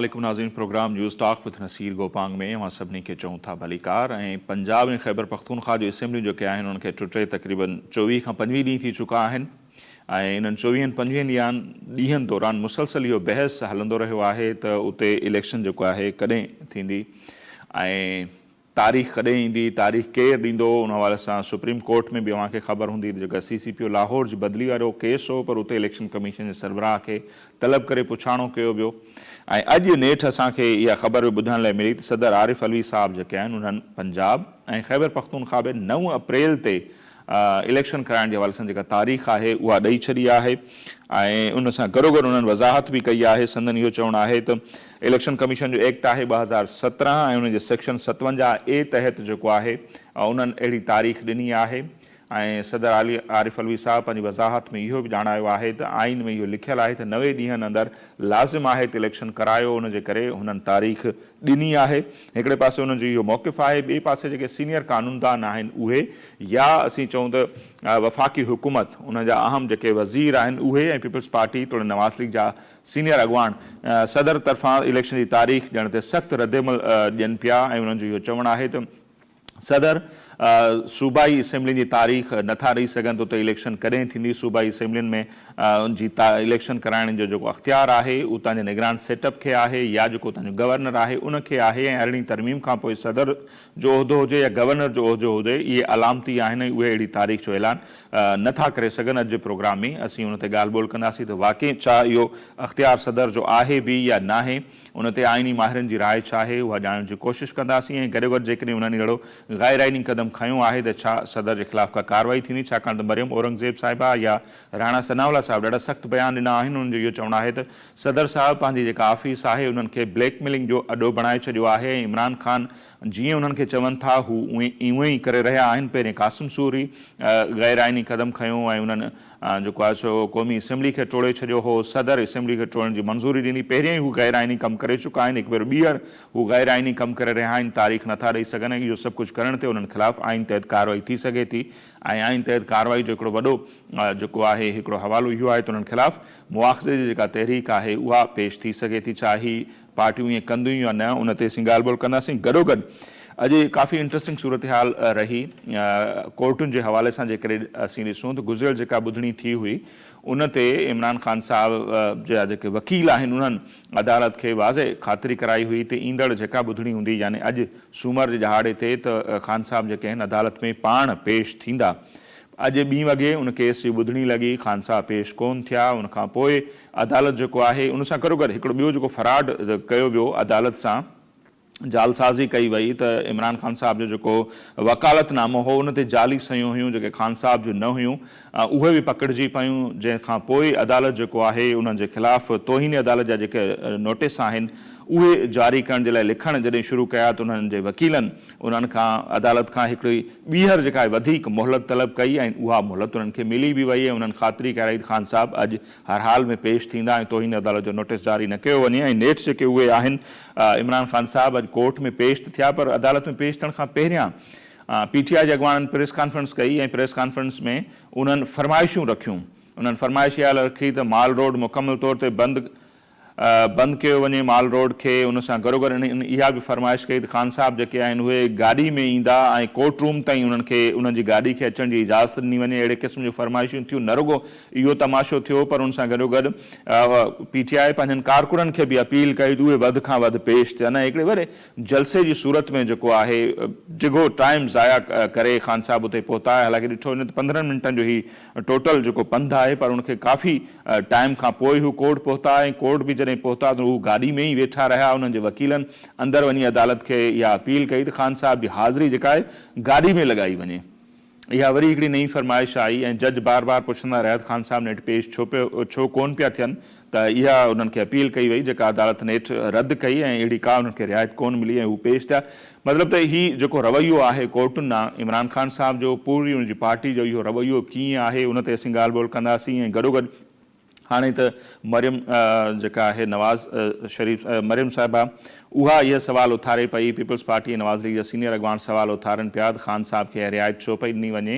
عليڪم ناظرين programme news talk with Naseer Gopang ۾ اوهان سڀني کي چئون ٿا ڀليڪار ۽ پنجاب ۽ خيبر پختونخوا جون اسيمبليون جيڪي آهن انهن کي ٽٽي تقريبن 24 کان 25 ڏينهن ٿي چڪا آهن ۽ انهن چوويهن پنجويهن ڏينهن دوران مسلسل اهو بحث هلندو رهيو آهي ته اتي اليڪشن جيڪو آهي ڪڏهن ٿيندي ۽ تاريخ ڪڏهن ايندي، تاريخ ڪير ڏيندو، ان حوالي سان سپريم ڪورٽ ۾ به اوهان کي خبر هوندي ته جيڪا سي سي پي او لاهور جي بدلي وارو ڪيس هو پر اتي اليڪشن ڪميشن جي سربراهه کي طلب ڪري پڇاڻو ڪيو ويو ۽ اڄ نيٺ اسان کي اها خبر به ٻڌڻ لاء ملي ته صدر عارف علوي صاحب جيڪي آهن انهن پنجاب ۽ خيبر پختونخوا ۾ نو اپريل تي اليڪشن ڪرائڻ جي حوالي سان جيڪا تاريخ آهي اها ڏئي ڇڏي آهي ۽ ان سان گڏوگڏ انهن وضاحت به ڪئي آهي سندن اهو چوڻ آهي ته اليڪشن ڪميشن جو ايڪٽ آهي 2017 ۽ ان جي سيڪشن 57 اي تحت جيڪو آهي انهن اهڙي تاريخ ڏني آهي ۽ صدر عارف علوي صاحب پنهنجي وضاحت ۾ اهو به ڄاڻايو آهي ته آئين ۾ اهو لکيل آهي ته 90 ڏينهن اندر لازم آهي ته اليڪشن ڪرايو ان جي ڪري هنن تاريخ ڏني آهي. هڪڙي پاسي انهن جو اهو موقف آهي، ٻئي پاسي جيڪي سينيئر قانوندان آهن اهي يا اسين چئون ته وفاقي حڪومت ان جا اهم جيڪي وزير آهن اهي ۽ پيپلز پارٽي توڙي نواز ليگ جا سينيئر اڳواڻ صدر طرفان اليڪشن جي تاريخ ڏيڻ تي سخت ردعمل ڏين پيا ۽ انهن جو اهو چوڻ آهي ته صدر صوبائي اسيمبلين جي تاريخ نٿا ڏئي سگهن ته اتي اليڪشن ڪڏهن ٿيندي، صوبائي اسيمبلين ۾ جي اليڪشن ڪرائڻ جو جيڪو اختيار آهي اتان جي نگران سيٽ اپ کي آهي يا جيڪو اتان جو گورنر آهي ان کي آهي ۽ ارڙهين ترميم کان پوء صدر جو عهدو هجي يا گورنر جو عهدو هجي اهي علامتي آهن ۽ اهي اهڙي تاريخ جو اعلان نٿا ڪري سگهن. اڄ جي پروگرام ۾ اسين ان تي ڳالهه ٻولهه ڪنداسين ته واقعي ڇا اهو اختيار صدر جو آهي به يا ناهي. ان تي آئيني ماهرن جي راء ڇا آهي، اها ڄاڻڻ جي ڪوشش ڪنداسين ۽ گڏوگڏ جيڪڏهن انهن اهڙو غير آئيني قدم کنيو آهي ته ڇا صدر جي خلاف ڪا ڪارروائي ٿيندي، ڇاڪاڻ ته مريم اورنگزيب صاحبه يا راڻا ثناء الله صاحب ڏاڍا سخت بيان ڏنا آهن، انهن جو اهو چوڻ آهي ته صدر صاحب پنهنجي جيڪا آفيس آهي انهن کي بليڪ ميلنگ جو اڏو بڻائي ڇڏيو آهي ۽ عمران خان جيئن انهن کي چون ٿا هو اونئين ئي ڪري رهيا آهن، پهرين قاسم سوري غير آئيني قدم کنيو ۽ انهن جيڪو آهي سو قومي اسيمبلي کي ٽوڙي ڇڏيو هو، صدر اسيمبلي کي ٽوڙڻ جي منظوري ڏني، پهريائين هو غير آئيني ڪم ڪري چڪا آهن، هڪ ڀيرو ٻيهر هو غير آئيني ڪم ڪري رهيا آهن، تاريخ نٿا ڏئي سگهن ۽ اهو سڀ ڪجهه ڪرڻ تي انهن خلاف آئين تحت ڪارروائي ٿي سگهي ٿي ۽ آئين تحت ڪارروائي جو هڪڙو وڏو جيڪو آهي هڪڙو حوالو اهو آهي ته انهن خلاف مواخذي جي جيڪا تحريڪ آهي اها پيش ٿي سگهي ٿي، ڇا هي پارٽيون ائين ڪنديون يا نه ان تي اسين ڳالهه ٻولهه ڪنداسين، گڏوگڏ اڄ ڪافي انٽرسٽنگ صورتحال رهي ڪورٽن جي حوالي سان جيڪڏهن اسين ڏسون ته گذريل جيڪا ٻڌڻي ٿي هئي ان تي عمران خان صاحب جا جيڪي وڪيل آهن انهن عدالت کي واضح خاطري ڪرائي هئي ته ايندڙ جيڪا ٻڌڻي هوندي يعني اڄ سومر جي ڏهاڙي تي ته خان صاحب جيڪي آهن عدالت ۾ پاڻ پيش ٿيندا اڄ ٻين وڳي ان ڪيس جي ٻڌڻي لڳي خان صاحب پيش ڪون ٿيا ان کان پوء عدالت جيڪو آهي ان سان گڏوگڏ هڪڙو ٻيو جيڪو فراڊ ڪيو ويو عدالت سان جعلسازي ڪئي وئي ته عمران خان صاحب جو جيڪو وڪالت نامو هو ان تي جعلي صحيحون هيون جيڪي خان صاحب جون نه هيون اهي به پڪڙجي پيون جنهن کان پوء عدالت جيڪو آهي انهن جي خلاف توهين عدالت جا جيڪي نوٽيس آهن اهي جاري ڪرڻ جي لاء لکڻ جڏهن شروع ڪيا ته انهن جي وڪيلن انهن کان عدالت کان هڪڙي ٻيهر جيڪا آهي وڌيڪ مهلت طلب ڪئي ۽ اها مهلت انهن کي ملي به وئي ۽ انهن خاطري ڪرائي ته خان صاحب اڄ هر حال ۾ پيش ٿيندا ۽ توهين عدالت جو نوٽيس جاري نه ڪيو وڃي ۽ نيٺ جيڪي اهي آهن عمران خان صاحب اڄ ڪورٽ ۾ پيش ته ٿيا پر عدالت ۾ پيش ٿيڻ کان پهريان پي ٽي آء جي اڳواڻن پريس ڪانفرنس ڪئي ۽ پريس ڪانفرنس ۾ انهن فرمائشون رکيون انهن فرمائش اها رکي ته مال روڊ مڪمل طور تي بند بند ڪيو وڃي مال روڊ کي ان سان گڏوگڏ انهن اها به فرمائش ڪئي ته خان صاحب جيڪي آهن اهي گاڏي ۾ ايندا ۽ ڪورٽ روم تائين انهن کي انهن جي گاڏي کي اچڻ جي اجازت ڏني وڃي اهڙي قسم جون فرمائشون ٿيون نه رڳو اهو تماشو ٿيو پر ان سان گڏوگڏ پي ٽي آء پنهنجن ڪارڪنن کي به اپيل ڪئي ته اهي وڌ کان وڌ پيش ٿين ۽ هڪڙي وڏي جلسي جي صورت ۾ جيڪو آهي ڊگهو ٽائيم ضايع ڪري خان صاحب اتي پهتا حالانڪه ڏٺو وڃي ته 15 منٽن جو هي ٽوٽل جيڪو پنڌ آهي پر ان کي ڪافي ٽائيم کان پوء هو ڪورٽ پهتا ۽ ڪورٽ به جڏهن پهتا ته هو گاڏي ۾ ئي ويٺا رهيا انهن جي وڪيلن اندر وڃي عدالت کي اها اپيل ڪئي ته خان صاحب جي حاضري جيڪا آهي گاڏي ۾ لڳائي وڃي اها وري هڪڙي نئين فرمائش آئي ۽ جج بار بار پڇندا رهيا ته خان صاحب نيٺ پيش ڇو پيو ڇو ڪون پيا ٿين ته اها انهن کي اپيل ڪئي وئي جيڪا عدالت نيٺ رد ڪئي ۽ اهڙي ڪا انهن کي رعايت ڪون ملي ۽ هو پيش ٿيا مطلب ته هي جيڪو رويو آهي ڪورٽن ڏانهن عمران خان صاحب جو پوري ان جي پارٽي جو اهو رويو ڪيئن آهي ان تي اسين ڳالهه ٻولهه ڪنداسين ۽ گڏوگڏ هاڻي ته مريم جيڪا آهي نواز شريف مريم صاحبه اها اهي سوال اٿاري پئي پيپلز پارٽي ۽ نواز ليگ جا سينيئر اڳواڻ سوال اٿارن پيا ته خان صاحب کي اها رعايت ڇو پئي ڏني وڃي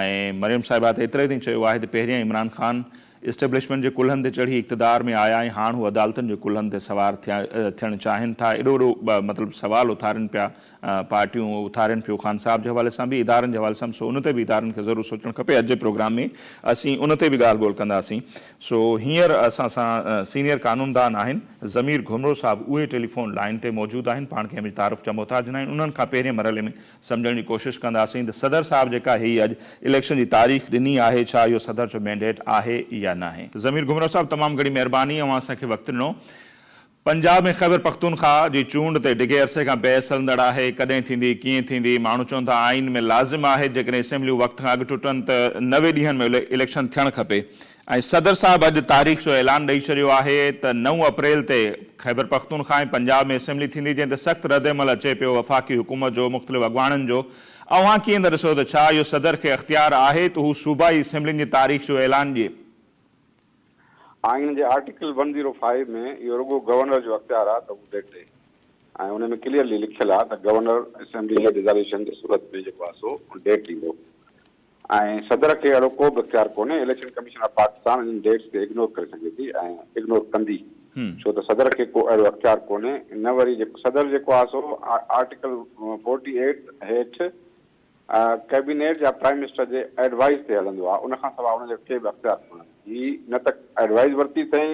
۽ مريم صاحبه ته ايتري تائين چيو آهي ته پهريان عمران خان اسٽيبلشمينٽ جي ڪلهن تي چڙهي اقتدار ۾ آيا ۽ هاڻ هو عدالتن جي ڪلهن تي سوار ٿيا ٿيڻ چاهين ٿا. ايڏو وڏو مطلب سوال اٿارين پيا پارٽيون اٿارين پيون خان صاحب جي حوالي سان به ادارن جي حوالي سان به سو ان تي به ادارن کي ضرور سوچڻ کپي. اڄ جي پروگرام ۾ اسين ان تي به ڳالهه ٻولهه ڪنداسين. سو هينئر اسان سان سينيئر قانوندان آهن ضمير گهمرو صاحب اهي ٽيليفون لائين تي موجود آهن پاڻ ڪنهن به تعارف جا محتاج ناهن انهن کان پهرين مرحلي ۾ سمجهڻ جي ڪوشش ڪنداسين ته صدر صاحب جيڪا هي اڄ اليڪشن جي تاريخ ڏني آهي ڇا اهو صدر جو مينڊيٽ آهي يا ناهي. ضمير گهمرو صاحب تمام گهڻي مهرباني اوهان اسان کي وقت ڏنو. پنجاب ۽ خيبر پختونخواهه جي چونڊ تي ڊگهي عرصي کان بحث هلندڙ آهي ڪڏهن ٿيندي ڪيئن ٿيندي ماڻهو چون ٿا آئين ۾ لازم آهي جيڪڏهن اسيمبليون وقت کان اڳ ٽٽن ته 90 ڏينهن ۾ اليڪشن ٿيڻ کپي ۽ صدر صاحب اڄ تاريخ جو اعلان ڏئي ڇڏيو آهي ته 9 اپريل تي خيبرپختونخوا ۽ پنجاب ۾ اسيمبلي ٿيندي جنهن تي سخت ردعمل اچي پيو وفاقي حڪومت جو مختلف اڳواڻن جو اوهان ڪيئن ٿا ڏسو ته ڇا اهو صدر کي اختيار آهي ته هو صوبائي اسيمبلين جي تاريخ جو اعلان ڏئي؟ آئين جي آرٽيڪل ون زيرو فائيو ۾ اهو رڳو گورنر جو اختيار آهي ته هو ڊيٽ ڏئي ۽ ان ۾ ڪليئرلي لکيل آهي ته گورنر اسيمبلي جي ڊزاليوشن جي صورت ۾ جيڪو آهي سو ڊيٽ ڏيندو. ۽ صدر کي اهڙو ڪو به اختيار ڪونهي، اليڪشن ڪميشن آف پاڪستان انهن ڊيٽس کي اگنور ڪري سگهي ٿي ۽ اگنور ڪندي ڇو ته صدر کي ڪو اهڙو اختيار ڪونهي نه وري جيڪو صدر جيڪو آهي سو آرٽيڪل فورٽي ايٽ هيٺ ڪيبينيٽ يا پرائم منسٽر جي ايڊوائيز تي هلندو آهي ان کان سواء ان جا ڪي به اختيار ڪونهن هي نه ته ايڊوائيز ورتي اٿئين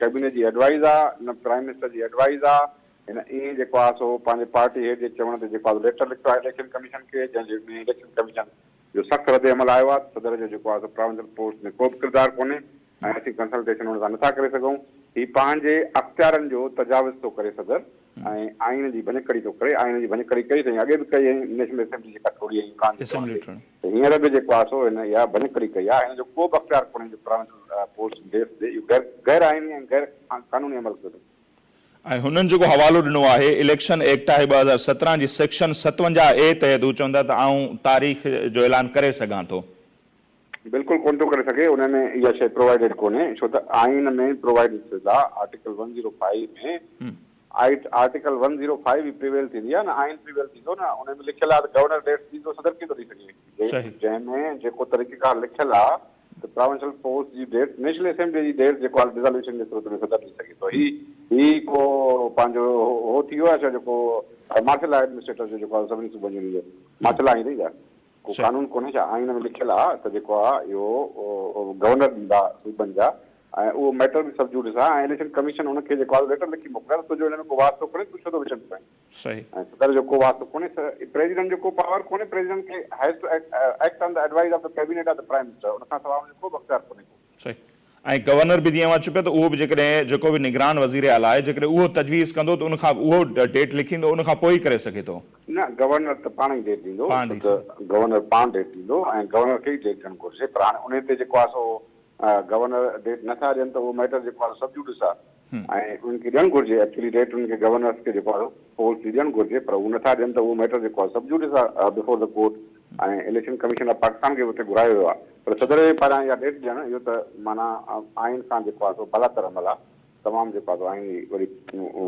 ڪيبينيٽ جي ايڊوائيز آهي نه پرائم منسٽر جي ايڊوائيز آهي هن ائين جيڪو آهي سو پنهنجي پارٽي هيڊ جي چوڻ تي جيڪو آهي سو ليٽر لکيو آهي اليڪشن ڪميشن کي جنهن جي ۾ اليڪشن ڪميشن جو سخت رد عمل آيو آهي ته صدر جو جيڪو آهي سو پراونشل پوسٽ ۾ ڪو به ڪردار ڪونهي ۽ اسين ڪنسلٽيشن ان سان نٿا ڪري سگهون هي پنهنجي اختيارن جو تجاوز ٿو ڪري صدر ۽ آئين جي ڀڃڪڙي ٿو ڪري آئين جي ڀڃڪڙي ڪئي اٿئي اڳي به ڪئي ۽ نيشنل اسيمبلي جيڪا ٽوڙي ۽ عمران جي چوڻ تي ته هينئر به جيڪو آهي سو هن اها ڀڃڪڙي ڪئي آهي هن جو ڪو به اختيار ڪونهي جو پراونشل پوسٽ ڊيس ڏي اهو غير غير آئيني ۽ غير قانوني عمل ڪيو اٿئي. ۽ هنن جيڪو حوالو ڏنو آهي اليڪشن ايڪٽ آهي 2017 جي سيڪشن 57 اي تحت هو چون ٿا ته آئون تاريخ جو اعلان ڪري سگهان ٿو. بلڪل ڪونه ٿو ڪري سگهي ان ۾ اها شيء پرووائيڊيڊ ڪونهي ڇو ته آئين ۾ پرووائيڊيڊ ٿيل آهي article one zero five ۾ article one zero five ئي پريويل ٿيندي آهي نه آئين پريويل ٿيندو نه ان ۾ لکيل آهي ته گورنر ڊيٽس ڏيندو صدر ڪيئن ٿو ڏئي سگهي جنهن ۾ جيڪو طريقيڪار لکيل آهي ته پراونشل پوسٽ جي ڊيٽ نيشنل اسيمبلي جي ڊيٽ جيڪو آهي ڊزاليوشن جي صورت ۾ صدر ڏئي سگهي ٿو. هي هي ڪو پنهنجو هو ٿي ويو آهي ڇا جيڪو مارشل لا ايڊمنسٽريٽر جو جيڪو آهي سڀني صوبن جو ڏيندو مارشل لا ائين اٿئي ڇا ڪو قانون ڪونهي ڇا آئين ۾ لکيل آهي ته جيڪو آهي اهو گورنر ڏيندا صوبن جا ۽ اهو ميٽر به سب جوڊس آهي ۽ اليڪشن ڪميشن ان کي جيڪو آهي ليٽر لکي موڪليو آهي ته تنهنجو هن ۾ ڪو واسطو ڪونهي تون ڇو ٿو وچ ۾ پئين. صحيح. ۽ صدر جو ڪو واسطو ڪونهي پريزيڊنٽ جو ڪو پاور ڪونهي پريزيڊنٽ کي has to act on the advice of the cabinet of the prime minister ان کان سواء ان جو ڪو به اختيار ڪونهي ڪو. صحيح ۽ گورنر به جيئن اوهان چيو پيا ته اهو به جيڪڏهن جيڪو به نگران وزير اعليٰ آهي جيڪڏهن اهو تجويز ڪندو ته ان کان اهو ڊيٽ لکيندو ان کان پوء ئي ڪري سگهي ٿو. نه گورنر ته پاڻ ئي ڊيٽ ڏيندو پاڻ ڏئي ڇو ته گورنر پاڻ ڊيٽ ڏيندو ۽ گورنر کي ئي ڊيٽ ڏيڻ گهرجي پر هاڻي انهي تي جيڪو آهي سو گورنر ڊيٽ نه ٿا ڏين ته اهو ميٽر جيڪو آهي سو سب جوڊس آهي ۽ انهن کي ڏيڻ گهرجي ايڪچولي ڊيٽ انهن کي گورنرس کي جيڪو آهي سو پولس جي ڏيڻ گهرجي پر هو نه ٿا ڏين ته اهو ميٽر جيڪو آهي سب جوڊس آهي before the court ۽ election commission of Pakistan کي به اتي گهرايو ويو آهي پر صدر جي پاران اها ڊيٽ ڏيڻ اهو ته معنيٰ آئين کان جيڪو آهي سو بالاتر عمل آهي تمام جيڪو آهي سو آئين جي وڏي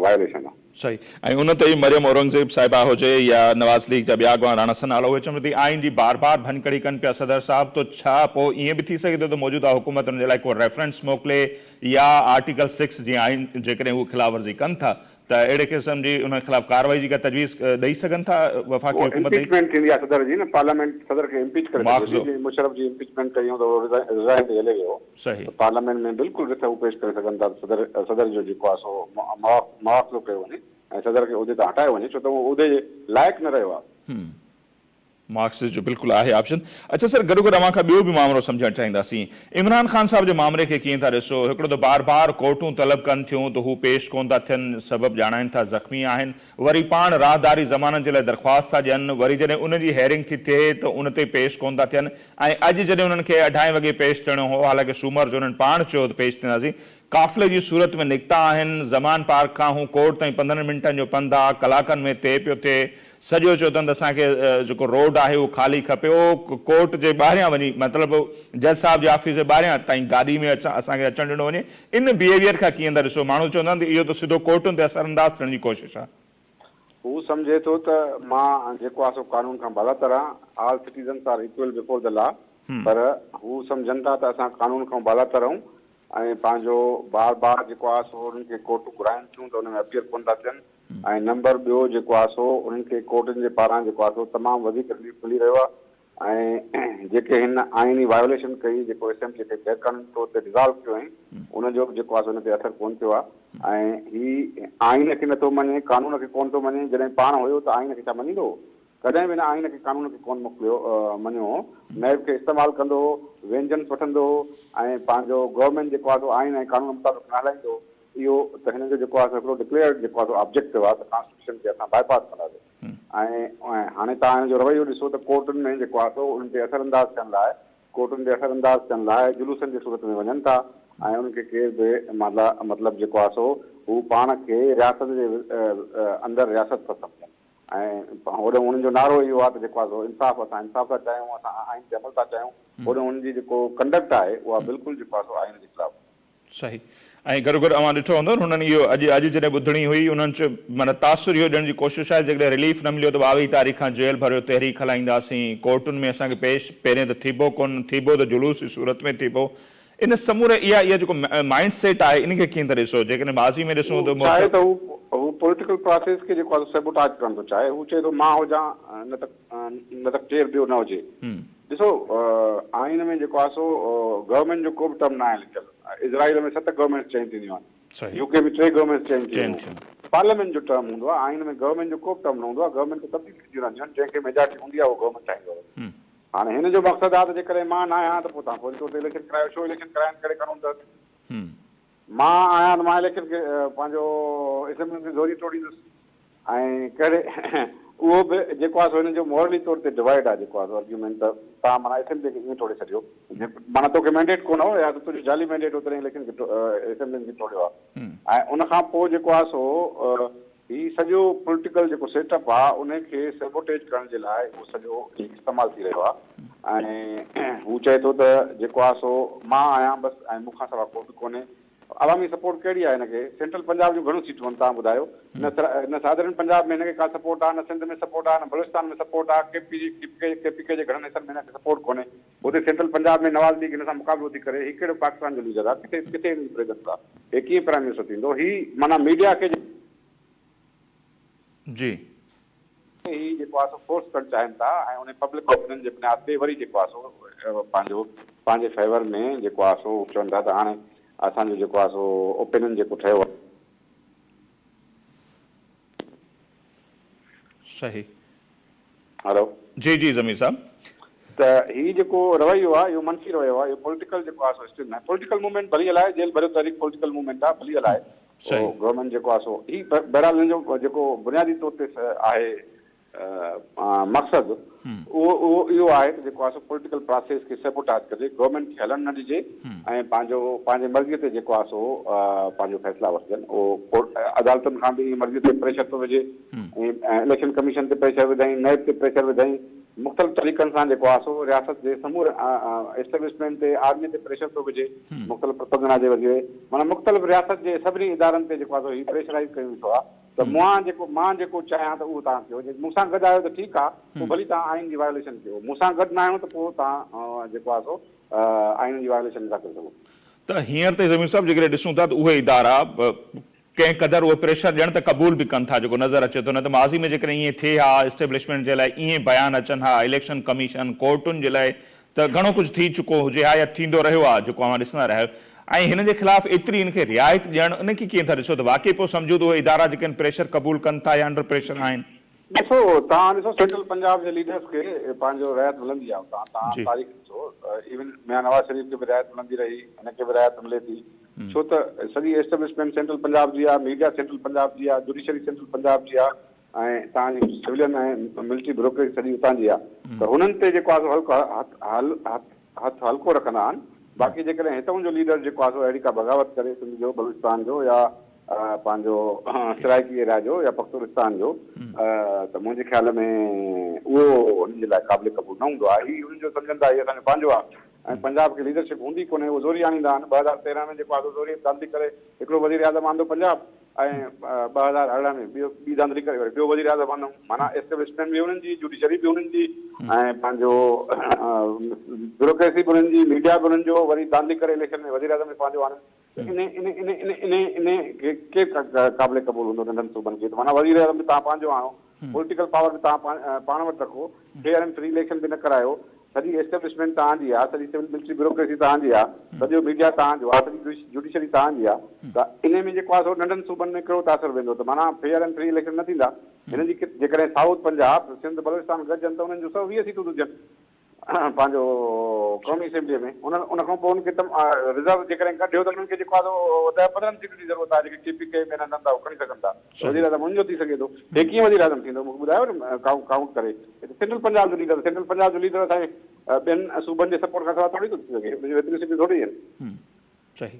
وائوليشن آهي. صحيح ۽ ان تي ئي مريم اورنگزيب صاحبه هجي يا نواز ليگ جا ٻيا اڳواڻ راڻا ثناء الله اهي چون ٿي آئين جي بار بار ڀڃڪڙي ڪن پيا صدر صاحب ته ڇا پوء ائين به ٿي سگهي ٿو ته موجوده حڪومت ان جي لاء ڪو ريفرنس موڪلي يا آرٽيڪل سڪس جي آئين جيڪڏهن هو خلاف ورزي ڪن ٿا ته اهڙي قسم جي انهن خلاف ڪارروائي جي ڪا تجويز ڏئي سگهن ٿا وفاقي پوء حڪومت ڏئي امپيچمينٽ ٿيندي آهي صدر جي نه پارليامينٽ صدر کي امپيچ ڪري سگهي ٿي مواخذو. جيئن مشرف جي امپيچمينٽ ڪئي هئون ته اهو ريزائن ڏئي هلي ويو هو. صحيح. ته پارليامينٽ ۾ بلڪل رٿ هو پيش ڪري سگهن ٿا ته صدر صدر جو جيڪو آهي سو مواخذو ڪيو وڃي ۽ صدر کي عهدي تان هٽايو وڃي ڇو ته اهو عهدي جي لائق نه رهيو آهي. مارڪس جو بلڪل آهي آپشن. اڇا سر گڏو گڏ اوهان کان ٻيو به مامرو سمجهڻ چاهينداسين عمران خان صاحب جي مامري کي ڪيئن ٿا ڏسو هڪڙو ته بار بار ڪورٽون طلب ڪن ٿيون ته هو پيش ڪون ٿا ٿين سبب ڄاڻائين ٿا زخمي آهن وري پاڻ راهداري ضمانت جي لاء درخواست ٿا ڏين وري جڏهن ان جي هيئرنگ ٿي ٿئي ته ان تي پيش ڪون ٿا ٿين ۽ اڄ جڏهن انهن کي اڍائين وڳي پيش ٿيڻو هو، حالانڪه سومر جو انهن پاڻ چيو ته پيش ٿينداسين، قافلي جي صورت ۾ نڪتا آهن، زمان پارڪ کان هو ڪورٽ تائين 15 منٽن جو پنڌ آ، ڪلاڪن ۾ طئي پيو ٿئي، سڄو چيو اٿن ته اسان کي جيڪو روڊ آهي اهو خالي کپي، اهو ڪورٽ جي ٻاهريان وڃي مطلب جج صاحب جي آفيس جي ٻاهريان تائين گاڏي ۾ اسان کي اچڻ ڏنو وڃي، ان بيهيويئر کان ڪيئن ٿا ڏسو، ماڻهو چوندا آهن ته اهو ته سڌو ڪورٽن تي اثر انداز ٿيڻ جي ڪوشش آ. هو سمجهي ٿو ته مان جيڪو آهي سو قانون کان بالاتر آهيان، All citizens are equal before the law، پر هو سمجهن ٿا ته اسان قانون کان بالاتر آهيون ۽ پنهنجو بار بار جيڪو آهي سو انهن کي ڪورٽون گهرائن ٿيون ته ان ۾ اپيئر ڪونه ٿا ٿين ۽ نمبر ٻيو جيڪو آهي سو انهن کي ڪورٽن جي پاران جيڪو آهي سو تمام وڌيڪ رليف ملي رهيو آهي ۽ جيڪي هن آئيني وايوليشن ڪئي جيڪو اسيمبلي کي غير قانوني طور تي ڊزالو ڪيو هئائين ان جو به جيڪو آهي سو هن تي اثر ڪونه ٿيو آهي ۽ هي آئين کي نٿو مڃي قانون کي ڪونه ٿو مڃي جڏهن پاڻ هيو ته آئين کي ڇا مڃيندو هو؟ ڪڏهن به هن آئين کي قانون کي ڪونه موڪليو مڃيو هو. نيب کي استعمال ڪندو هو، وينجنس وٺندو هو ۽ پنهنجو گورنمينٽ جيڪو آهي سو آئين ۽ قانون مطابق نه هلائيندو هو. اهو ته هن جو جيڪو آهي سو هڪڙو ڊڪليئرڊ جيڪو آهي سو آبجيڪٽو آهي ته ڪانسٽيٽيوشن کي اسان باء پاس ڪنداسين ۽ هاڻي توهان هن جو رويو ڏسو ته ڪورٽن ۾ جيڪو آهي سو انهن تي اثر انداز ٿيڻ لاء ڪورٽن تي اثر انداز ٿيڻ لاء جلوسن جي صورت ۾ وڃن ٿا ۽ انهن کي ڪير به مطلب جيڪو آهي سو هو پاڻ کي رياست جي اندر رياست ٿا سمجهن. ۽ هوڏانهن انهن جو نعرو اهو آهي ته جيڪو آهي سو انصاف اسان انصاف ٿا چاهيون اسان آئين تي عمل ٿا چاهيون هوڏانهن انهن جي جيڪو ڪنڊڪٽ آهي اها بلڪل جيڪو آهي سو آئين جي خلاف آهي. صحيح ۽ گڏوگڏ اوهان ڏٺو هوندو نه هنن اهو اڄ اڄ جڏهن ٻڌڻي هئي انهن چيو معنيٰ تاثر اهو ڏيڻ جي ڪوشش آهي جيڪڏهن رليف نه مليو ته 22 تاريخ کان جيل ڀريو تحريڪ هلائينداسين ڪورٽن ۾ اسان کي پيش پهرين ته ٿيبو ڪونه ٿيبو ته جلوس جي صورت ۾ ٿيبو ان سموري اها اها جيڪو مائنڊ سيٽ آهي ان کي ڪيئن ٿا ڏسو جيڪڏهن ماضي ۾ ڏسون ته هو چاهي ته هو هو پوليٽيڪل پراسيس کي جيڪو آهي سو سيبوٽاج ڪرڻ ٿو چاهي هو چئي ٿو مان هجان نه ته نه ته ڪير ٻيو نه هجي ڏسو آئين ۾ جيڪو آهي سو گورنمينٽ جو ڪو به ٽرم ناهي لکيل اسرائيل ۾ ست گورنمينٽس چينج ٿينديون آهن يو ڪي ۾ ٽي گورنمينٽس چينج ٿينديون آهن پارليامينٽ جو ٽرم هوندو آهي آئين ۾ گورنمينٽ جو ڪو به ٽرم نه هوندو آهي گورنمينٽ ته تبديل ٿينديون رهنديون آهن جنهن کي ميجارٽي هوندي آهي اهو گورنمينٽ ٺاهيندو آهي هاڻي هن جو مقصد آهي ته جيڪڏهن مان نه آهيان ته پوء توهان فوري طور تي اليڪشن ڪرايو، ڇو اليڪشن ڪرائين ڪهڙي قانون تحت؟ مان آهيان ته مان اليڪشن کي پنهنجو اسيمبلين کي زوري ٽوڙيندس ۽ ڪهڙي اهو به جيڪو آهي سو هن جو مورلي طور تي ڊوائيڊ آهي جيڪو آهي سو ارگيومينٽ ته توهان معنيٰ اسيمبلي کي ائين ٽوڙي ڇڏيو معنيٰ توکي مينڊيٽ ڪونه هو يا ته تنهنجو جعلي مينڊيٽ هو تڏهن اليڪشن کي اسيمبلين کي ٽوڙيو آهي ۽ ان کان پوء جيڪو آهي سو هي سڄو پوليٽيڪل جيڪو سيٽ اپ آ انهي کي سيبوٽيج ڪرڻ جي لاء اهو سڄو هي استعمال ٿي رهيو آ ۽ هو چئي ٿو ته جيڪو آ سو مان آهيان بس ۽ مون کان سوا ڪو به ڪونهي. عوامي سپورٽ ڪهڙي آ هن کي؟ سينٽرل پنجاب جون گهڻيون سيٽون آهن توهان ٻڌايو نه نه سادرن پنجاب ۾ هن کي ڪا سپورٽ آ نه سنڌ ۾ سپورٽ آ نه بلوچستان ۾ سپورٽ آ ڪي پي جي ڪي پي ڪي جي گهڻن حصن ۾ هن کي سپورٽ ڪونهي هتي سينٽرل پنجاب ۾ نواز ليگ هن سان مقابلو ٿي ڪري هي ڪهڙو پاڪستان جو ليڊر آ ڪٿي ڪٿي هن جي پريزنس آ هي ڪيئن پرائم منسٽر ٿيندو هي معنيٰ ميڊيا کي جي. هي جيڪو آهي سو فورس ڪرڻ چاهين ٿا ۽ انهي پبلڪ اوپينين جي بنياد تي وري جيڪو آهي سو پنهنجو پنهنجي فيور ۾ جيڪو آهي سو چون ٿا ته هاڻي اسان جو جيڪو آهي سو اوپينين جيڪو ٺهيو آهي. صحيح. هلو. جي جي ضمير صاحب. ته هي جيڪو رويو آهي اهو منفي رويو آهي اهو پوليٽيڪل جيڪو آهي سو اسٽل ناهي پوليٽيڪل موومينٽ ڀلي هلائي جيل ڀريو تحريڪ پوليٽيڪل موومينٽ آهي ڀلي هلائي اهو گورنمينٽ جيڪو آهي سو هي بهرحال هن جو جيڪو بنيادي طور تي آهي مقصد اهو اهو اهو آهي ته جيڪو آهي سو پوليٽيڪل پراسيس کي سيبوٽاج ڪجي گورنمينٽ کي هلڻ نه ڏجي ۽ پنهنجو پنهنجي مرضي تي جيڪو آهي سو پنهنجو فيصلا وٺجن اهو عدالتن کان به مرضي تي پريشر ٿو وجهي ۽ اليڪشن ڪميشن تي پريشر وڌائين نيب تي پريشر وڌائين مختلف طريقن سان جيڪو آهي سو رياست جي سمورن اسٽيبلشمينٽ تي آرمي تي پريشر ٿو وجهي مختلف پروپئگنڊا جي وسيلي معنيٰ مختلف رياست جي سڀني ادارن تي جيڪو آهي سو هي پريشرائيز ڪيو ويٺو آهي ته مان جيڪو مان جيڪو چاهيان ته اهو توهان ڪيو جي مون سان گڏ آهيو ته ٺيڪ آهي پوء ڀلي توهان آئين جي وايوليشن ڪيو مون سان گڏ نه آهيو ته پوء توهان جيڪو آهي سو آئين جي وايوليشن نٿا ڪري سگهو. ته هينئر تائين ضمير صاحب جيڪڏهن ڏسون ٿا ته اهي ادارا ڪنهن قدر اهو پريشر ڄڻ ته قبول به ڪن ٿا جيڪو نظر اچي ٿو نه ته ماضي ۾ جيڪڏهن ائين ٿئي ها اسٽيبلشمينٽ جي لاء ائين بيان اچن ها اليڪشن ڪميشن ڪورٽن جي لاء ته گهڻو ڪجهه ٿي چڪو هجي ها يا ٿيندو رهيو آهي جيڪو اوهان ڏسندا رهيا آهيو ۽ هنن جي خلاف ايتري هن کي رعايت ڏيڻ ان کي ڪيئن ٿا ڏسو ته واقعي پوء سمجهون ته اهي ادارا جيڪي آهن پريشر قبول ڪن ٿا يا انڊر پريشر آهن. ڏسو توهان ڏسو سينٽرل پنجاب جي ليڊرس کي پنهنجو رعايت ملندي آهي اتان توهان تاريخ ڏسو ايون ميان نواز شريف کي به رعايت ملندي رهي هن کي به رعايت ملي ٿي ڇو ته سڄي ايسٽبلشمينٽ سينٽرل پنجاب جي آهي ميڊيا سينٽرل پنجاب جي آهي جوڊيشري سينٽرل پنجاب جي آهي ۽ توهان جي سولين ۽ ملٽري بيوروڪريسي سڄي اتان جي آهي ته هنن تي جيڪو آهي سو هلڪو هٿ هٿ هلڪو رکندا آهن باقي جيڪڏهن هتئون جو ليڊر جيڪو آهي سو اهڙي ڪا بغاوت ڪري سنڌ جو بلوچستان جو يا پنهنجو سرائيڪي ايريا جو يا پختونستان جو ته منهنجي خيال ۾ اهو هنن جي لاء قابل قبول نه هوندو آهي. هي هنن جو سمجهن ٿا هي اسان جو پنهنجو آهي ۽ پنجاب کي ليڊرشپ هوندي ڪونهي اهو زوري آڻيندا آهن. 2013 ۾ جيڪو آهي سو زوري ڌانڌلي ڪري هڪڙو وزيراعظم آندو پنجاب ۽ 2018 ۾ ٻيو ٻي ڌانڌلي ڪري وري ٻيو وزيراعظم آندائون. معنيٰ اسٽيبلشمينٽ به انهن جي، جوڊيشري به انهن جي ۽ پنهنجو بيوروڪريسي به انهن جي، ميڊيا به انهن جو، وري ڌانڌلي ڪري اليڪشن ۾ وزيراعظم به پنهنجو آڻن ته انهي انهي انهي انهي انهي انهي کي ڪير قابل قبول هوندو ننڍن صوبن کي ته معنيٰ وزيراعظم به توهان پنهنجو آڻو، پوليٽيڪل پاور به توهان پاڻ وٽ رکو، فيئر اينڊ فري اليڪشن به نه ڪرايو، سڄي اسٽيبلشمينٽ توهان جي آ، سڄي سول ملٽري بيوروڪريسي توهان جي آ، سڄو ميڊيا توهان جو آ، سڄي جوڊيشري توهان جي آ ته انهي ۾ جيڪو آ سو ننڍن صوبن ۾ ڪهڙو تاثر ويندو ته معنيٰ فيئر اينڊ فري اليڪشن نه ٿيندا. هنن جي جيڪڏهن سائوٿ پنجاب، سنڌ، بلوچستان گڏجن ته انهن جون 120 سيٽون ٿيون ٿين. پنهنجو قومي اسيمبليء ۾ ان ان کان پوء ان کي رزرو جيڪڏهن ڪڍيو ته انهن کي جيڪو آهي سو ڏهه 15 سيٽن جي ضرورت آهي جيڪي ڪي پي ڪي ٻين هنڌن تان هو کڻي سگهن ٿا ته وزيراعظم انهن جو ٿي سگهي ٿو. هي ڪيئن وزيراعظم ٿيندو مون کي ٻڌايو نه ڪائونٽ ڪري. هي ته سينٽرل پنجاب جو ليڊر سينٽرل پنجاب جو ليڊر اسان جي ٻين صوبن جي سپورٽ کان سواء ٿوري ٿو ٿي سگهي ان جون ايتريون سيٽون ٿوري آهن. صحيح.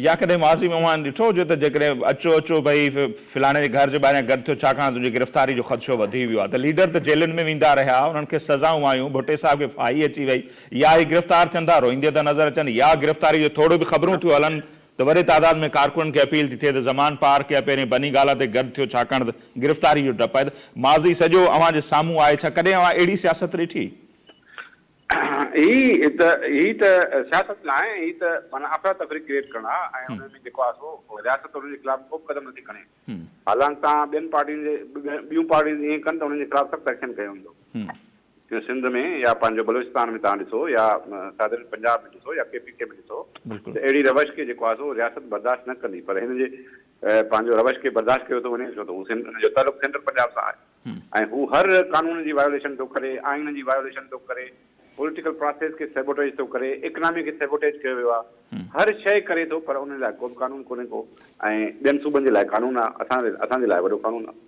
يا ڪڏهن ماضي ۾ اوهان ڏٺو هجي ته جيڪڏهن اچو اچو ڀئي فلاڻي جي گهر جي ٻاهريان گڏ ٿيو ڇاڪاڻ تنهنجي گرفتاري جو خدشو وڌي ويو آهي ته ليڊر ته جيلن ۾ ويندا رهيا انهن کي سزائون آيون ڀٽي صاحب کي ڦاهي اچي وئي يا هي گرفتار ٿين ٿا روئيندي ٿا نظر اچن يا گرفتاري جو ٿورو به خبرون ٿيون هلن ته وڏي تعداد ۾ ڪارڪنن کي اپيل ٿي ٿئي ته زمان پارڪ يا پهرين بني گالا تي گڏ ٿيو ڇاڪاڻ ته گرفتاري جو ڊپ آهي ته ماضي سڄو اوهان جي سامهون آهي ڇا ڪڏهن اوهان اهڙي سياست ڏٺي؟ هي ته هي ته سياست ناهي هي ته معنيٰ افراتفري ڪريئيٽ ڪرڻ آ ۽ ان ۾ جيڪو آ سو رياست انهن جي خلاف ڪو به قدم نٿي کڻي حالانڪ توهان ٻين پارٽين جي ٻيون پارٽيون ائين ڪن ته انهن جي خلاف سخت ايڪشن کنيو ويندو جيئن سنڌ ۾ يا پنهنجو بلوچستان ۾ توهان ڏسو يا سادرن پنجاب ۾ ڏسو يا ڪي پي ڪي ۾ ڏسو ته اهڙي روش کي جيڪو آ سو رياست برداشت نه ڪندي پر هن جي پنهنجو روش کي برداشت ڪيو ٿو وڃي ڇو ته هو ان جو تعلق سينٽرل پنجاب سان آهي. ۽ هو هر قانون جي وايوليشن ٿو ڪري، آئين جي وايوليشن ٿو ڪري، پوليٽيڪل پراسيس کي سيبوٽيج ٿو ڪري، اڪنامي کي سيبوٽيج ڪيو ويو آهي، هر شيء ڪري ٿو پر ان لاء ڪو به قانون ڪونهي ڪو ۽ ٻين صوبن جي لاء قانون آهي اسان اسان جي لاء وڏو قانون آهي.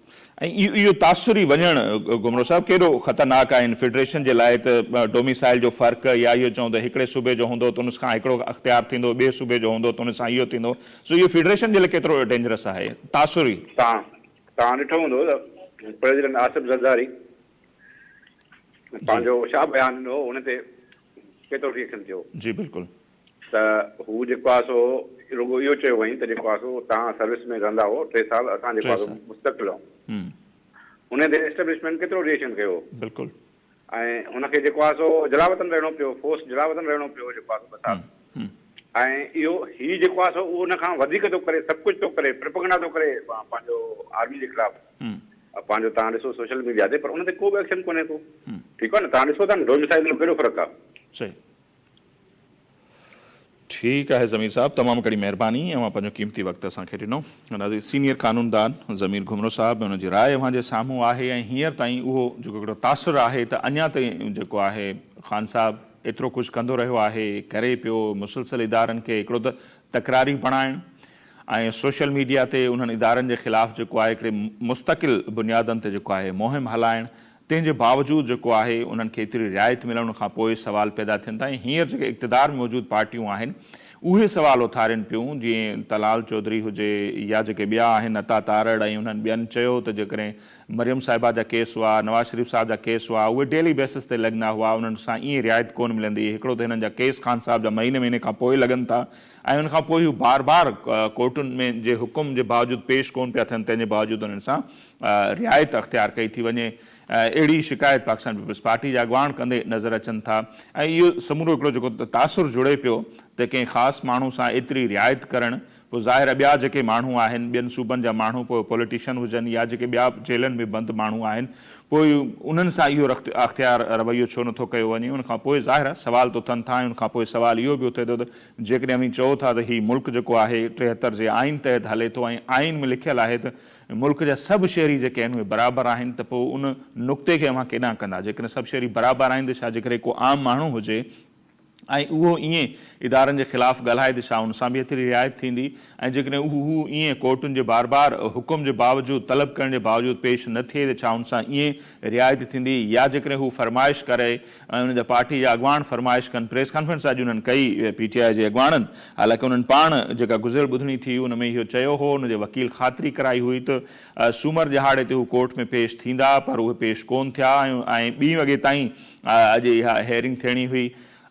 ۽ اهو تاثر ئي وڃڻ گهمرو صاحب ڪيڏو خطرناڪ آهي ان فيڊريشن جي لاء ته ڊوميسائل جو فرق يا اهو چئون ته هڪڙي صوبي جو هوندو ته ان کان هڪڙو اختيار ٿيندو ٻئي صوبي جو هوندو ته ان سان اهو ٿيندو سو اهو فيڊريشن جي لاء ڪيترو ڊينجرس آهي تاثر ئي. تان توهان ڏٺو هوندو ته پريزيڊنٽ آصف زرداري پنهنجو ڇا بيان ڏنو هو ان تي ڪيترو ري ايڪشن ٿيو. جي بلڪل. ته هو جيڪو آهي سو رڳو اهو چيو هئائين ته جيڪو آهي سو توهان سروس ۾ رهندا هئو ٽي سال اسان جيڪو آهي سو مستقل آهيون. ان تي اسٽيبلشمينٽ ڪيترو ري ايڪشن ڪيو. بلڪل. ۽ هن کي جيڪو آهي سو جلاوطن رهڻو پيو، فورس جلاوطن رهڻو پيو جيڪو آهي سو ٻه سال ۽ اهو هي جيڪو آهي سو اهو ان کان وڌيڪ ٿو ڪري سڀ ڪجهه ٿو ڪري پروپيگنڊا ٿو ڪري پنهنجو آرمي جي خلاف پنهنجو توهان ڏسو سوشل ميڊيا تي پر ان تي ڪو به ايڪشن ڪونهي ڪو ٺيڪ آهي نه توهان ڏسو ٿا نه ڊوميسائل جو ڪهڙو فرق آهي. صحيح. ٺيڪ آهي ضمير صاحب تمام گهڻي مهرباني اوهان پنهنجو قيمتي وقت اسان کي ڏنو. ناظرين سينيئر قانوندان ضمير گهمرو صاحب ۽ ان جي راء اوهان جي سامهون آهي ۽ هينئر تائين اهو جيڪو هڪڙو تاثر آهي ته اڃا تائين جيڪو آهي خان صاحب ايترو ڪجهه ڪندو رهيو آهي ڪري پيو مسلسل ادارن کي هڪڙو ته تڪراري بڻائڻ ۽ سوشل ميڊيا تي انهن ادارن جي خلاف جيڪو آهي هڪڙي مستقل بنيادن تي جيڪو آهي مهم هلائڻ تنهن جي باوجود جيڪو آهي انهن کي ايتري رعايت ملڻ کان پوء سوال پيدا ٿين ٿا ۽ هينئر جيڪي اقتدار ۾ موجود پارٽيون آهن اهي سوال اٿارين پيون جيئن طلال چوڌري هجي يا جيڪي ٻيا آهن عطا تارڙ ۽ انهن ٻين چيو ته جيڪڏهن مريم صاحبه جا ڪيس هئا نواز شريف صاحب جا ڪيس هئا اهي ڊيلي بيسس تي لڳندا هئا انهن سان ائين رعايت ڪونه ملندي هڪڙو ته هنن جا ڪيس خان صاحب جا مهيني مهيني کان پوء لڳن ٿا ۽ ان کان پوء هو بار بار ڪورٽن ۾ جي حڪم جي باوجود پيش ڪونه پيا ٿين تنهن جي باوجود انهن سان رعايت اختيار ڪئي ٿي وڃي، اهڙي شڪايت پاڪستان پيپلز پارٽي جا اڳواڻ ڪندي نظر اچن ٿا ۽ اهو سمورو هڪڙو جيڪو تاثر جڙي پيو ته ڪنهن خاص ماڻهو سان ايتري رعايت ڪرڻ پوء ظاهر آهي ٻيا جيڪي ماڻهو آهن ٻين صوبن جا ماڻهو پوء پوليٽيشن هجن يا جيڪي ٻيا جيلن ۾ بند ماڻهو آهن پوء انهن سان اهو اختيار رويو ڇو نٿو ڪيو وڃي ان کان پوء ظاهر آهي سوال ته اٿن ٿا ۽ ان کان پوء سوال اهو به اٿي ٿو ته جيڪڏهن اوهين چئو ٿا ته هي ملڪ جيڪو آهي 73 جي آئين تحت هلي ٿو ۽ آئين ۾ لکيل آهي ته ملڪ جا سڀ شهري جيڪي آهن اهي برابر آهن ته پوء ان نقطي کي اوهان ڪيڏانهن ڪندا؟ جيڪڏهن سڀ شهري برابر آهن ته ڇا جيڪڏهن ڪو عام ماڻهو هجي ۽ اهو ائين ادارن جي خلاف ڳالهائي ته ڇا ان سان به ايتري رعايت ٿيندي؟ ۽ جيڪڏهن اهو هو ائين ڪورٽن جي بار بار حڪم جي باوجود طلب ڪرڻ جي باوجود پيش نه ٿئي ته ڇا ان سان ائين رعايت ٿيندي؟ يا جيڪڏهن هو فرمائش ڪري ۽ انهن جا پارٽي جا اڳواڻ فرمائش ڪن، پريس ڪانفرنس اڄ انهن ڪئي پي ٽي آء جي اڳواڻن، حالانڪه انهن پاڻ جيڪا گذريل ٻڌڻي ٿي ان ۾ اهو چيو هو، ان جي وڪيل خاطري ڪرائي هئي ته سومر ڏهاڙي تي هو ڪورٽ ۾ پيش ٿيندا پر اهي پيش ڪون ٿيا ۽ ٻين وڳي تائين اڄ اها هيئرنگ ٿيڻي هئي.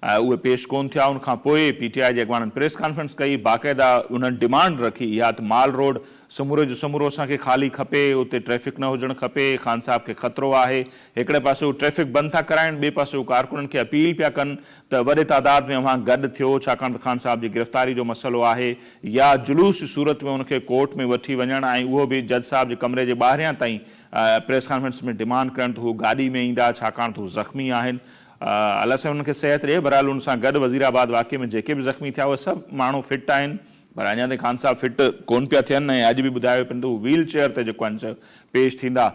اهي پيش ڪون ٿيا ان کان پوء پي ٽي آء جي اڳواڻن پريس ڪانفرنس ڪئي باقاعده انهن ڊمانڊ رکي اها ته مال روڊ سموري جو سمورو اسان کي خالي کپي اتي ٽريفڪ نه هجڻ کپي خان صاحب کي خطرو آهي هڪڙي پاسي هو ٽريفڪ بند ٿا ڪرائين ٻئي پاسي هو ڪارڪنن کي اپيل پيا ڪن ته وڏي تعداد ۾ اوهان گڏ ٿيو ڇاڪاڻ ته خان صاحب جي گرفتاري جو مسئلو آهي يا جلوس جي صورت ۾ ان کي ڪورٽ ۾ وٺي وڃڻ ۽ اهو به جج صاحب جي ڪمري جي ٻاهريان تائين پريس ڪانفرنس ۾ ڊمانڊ ڪرڻ ته هو گاڏي ۾ ايندا ڇاڪاڻ ته هو زخمي آهن الله سائين انهن کي صحت ڏئي بهرحال ان سان گڏ وزير آباد واقعي ۾ جيڪي به زخمي ٿيا اهي سڀ ماڻهو فٽ آهن پر اڃا تائين خان صاحب فٽ ڪون پيا ٿين ۽ اڄ به ٻڌايو پين ته هو ويل چيئر تي جيڪو آهن سو پيش ٿيندا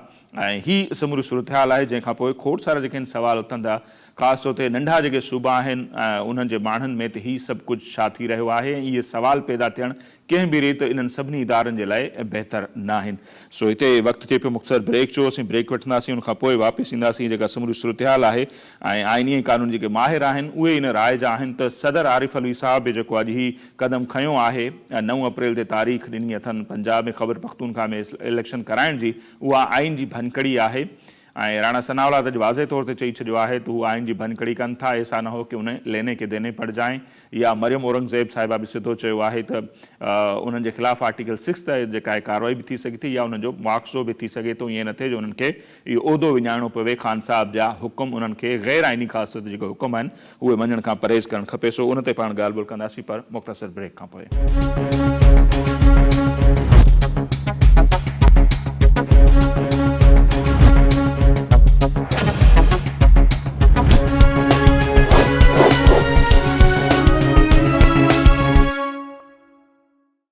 ۽ هي سموري صورتحال آهي جنهن کان پوء کوڙ سارا جيڪي آهن سوال اٿن ٿا خاص طور تي ننڍا جيڪي صوبا آهن انهن جي ماڻهن ۾ ته هي سڀ ڪجهه ڇا ٿي رهيو آهي ۽ اهي سوال پيدا ٿيڻ ڪنهن به ريت انهن سڀني ادارن جي لاء بهتر ناهن. سو هتي وقت ٿئي پيو مختصر بريڪ جو، اسين بريڪ وٺنداسين ان کان پوء واپس اينداسين جيڪا سموري صورتحال آهي ۽ آئيني ۽ قانوني جيڪي ماهر آهن اهي ان راء جا آهن ته صدر عارف علوي صاحب به جيڪو اڄ هي قدم کنيو آهي ۽ نو اپريل تي تاريخ ڏني اٿن پنجاب ۽ خبرپختونخواهه ۾ اليڪشن ڪرائڻ جي اها آئين جي ڀڃڪڙي آهي ۽ راڻا ثناء الله ته اڄ واضح طور تي چئي ڇڏيو آهي ته هو آئين جي ڀڃڪڙي ڪن ٿا، ايسا نه هو ڪه انهين ليني ڪي ديني پڙ جائين يا مريم اورنگزيب صاحبه به سڌو چيو آهي ته انهن جي خلاف آرٽيڪل سڪس تحت جيڪا آهي ڪارروائي به ٿي سگهي ٿي يا انهن جو مواخذو به ٿي سگهي ٿو ائين نه ٿئي جو انهن کي اهو عهدو وڃائڻو پوي، خان صاحب جا حڪم انهن کي غير آئيني خاص طور تي جيڪي حڪم آهن اهي مڃڻ کان پرهيز ڪرڻ کپي سو ان تي پاڻ ڳالهه ٻولهه ڪنداسين پر مختصر بريڪ کان پوء.